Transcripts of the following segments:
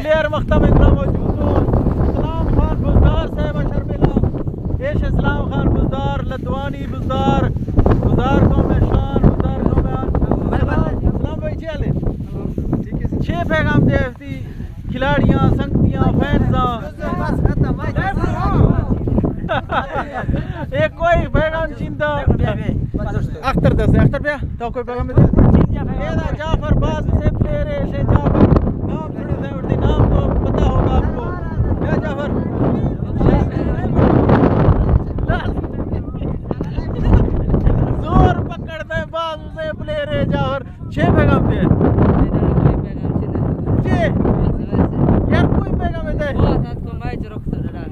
پلیئر مختم اکرام موجود ہو۔ اسلام خان بزدار صاحب شرملا۔ ایش اسلام خان بزدار، لدوانی بزدار، بزدار قوم شان، بزدار قوم۔ اسلام بھائی، چے حال ہے؟ چے پیغام دے وتی کھلاڑیاں، سنگتیاں، فینزاں؟ اے کوئی پیغام چیندا؟ اختر دس، اختر بیا، تو کوئی پیغام دے۔ اے دا جعفر باز سے پلیئر ہے، شے جعفر۔ نام چھڑے دے، اردی نام تو پتہ ہوگا آپ کو۔ کیا جعفر؟ زور پکڑ دے، باز سے پلیئر ہے جعفر۔ چے پیغام دے؟ چے؟ یار کوئی پیغام دے۔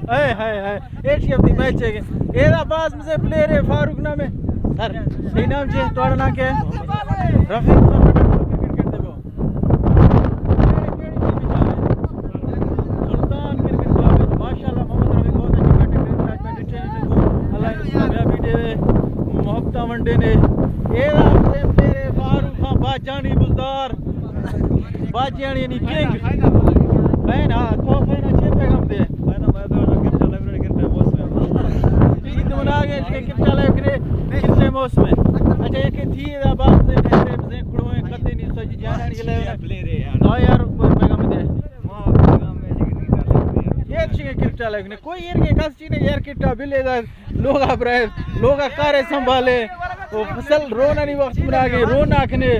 ہائے، ہائے، ہائے۔ ایشی اپنی میچ ہے۔ اے دا باز مزے پلیئر ہے، فاروق نام ہے۔ سر، صحیح نام چے؟ تھوڑا نام کیا ہے؟ رفیق۔ سلطان کرکٹ کلب، ماشاءاللہ، محمد رفیق بہت اچھی بیٹنگ کرتے ہیں، آج میں ڈٹے ہیں، اللہ نے کامیابی دے، محبتہ ونڈے نے۔ اے دا پلیئر ہے، فاروق خان باجانی بزدار۔ باجیانی یعنی کنگ۔ فین، ہاں، تو فین اچھے پیغام دے۔ فین، میں تو کرکٹ لائیو کرکٹ موسم ہے۔ عید منا گئے، کرکٹ لائیو کرے، کرکٹ موسم ہے۔ اچھا، ایک تھی دا بات سے، سے، سے کھڑو ہیں، کتے نہیں سوچی جانا نہیں لے۔ ہاں یار، کوئی پیغام دے۔ یہ اچھی کرکٹ لائیو نے، کوئی یہ کہ کس چیز نے یار کرکٹ بلے دا۔ لوگا برائے، لوگا کارے سنبھالے، او فصل رونانی وقت بنا گئے، رون آکھنے،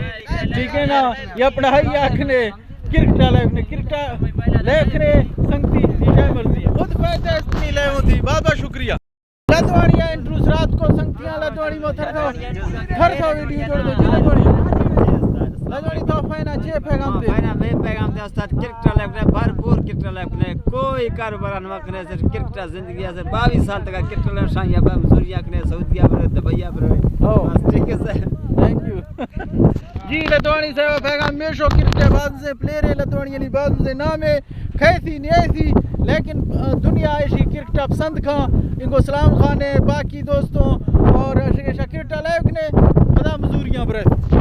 ٹھیک ہے نا، یا پڑھائی آکھنے، کرکٹا لیکھنے، کرکٹا لیکھنے، سنگتی، ٹھیک ہے مرضی۔ خود فائدہ اس نہیں لے ہوتی۔ بہت بہت شکریہ۔ لدوانی ہے انٹروس رات کو سنگتیاں، لدوانی مو تھر تھا، تھر تھا ویڈیو جوڑ دو، جی لدوانی۔ لدوانی تو فائنا چے پیغام دے؟ فائنا میں پیغام دے استاد، کرکٹا لیکھنے، بھرپور کرکٹا لیکھنے، کوئی کاروبار نہ کرنے، صرف کرکٹا زندگی ہے، صرف باویس سال تک کرکٹا لیکھنے، شاہی پر مزوریاں کرنے، سعودیہ پر، دبئی پر۔ او۔ بس ٹھیک ہے سر۔ Thank you. جی لدوانی صاحب پیغام میشو کرکٹ باز سے پلیئر ہے، لدوانی یعنی باز سے نام ہے، کھیسی نیسی، لیکن، آ، دنیا ایشی کرکٹ پسند کھاں، انگو سلام خان ہے، باقی دوستوں اور شکر شکر ٹالائیو کنے، خدا مزوریاں برس۔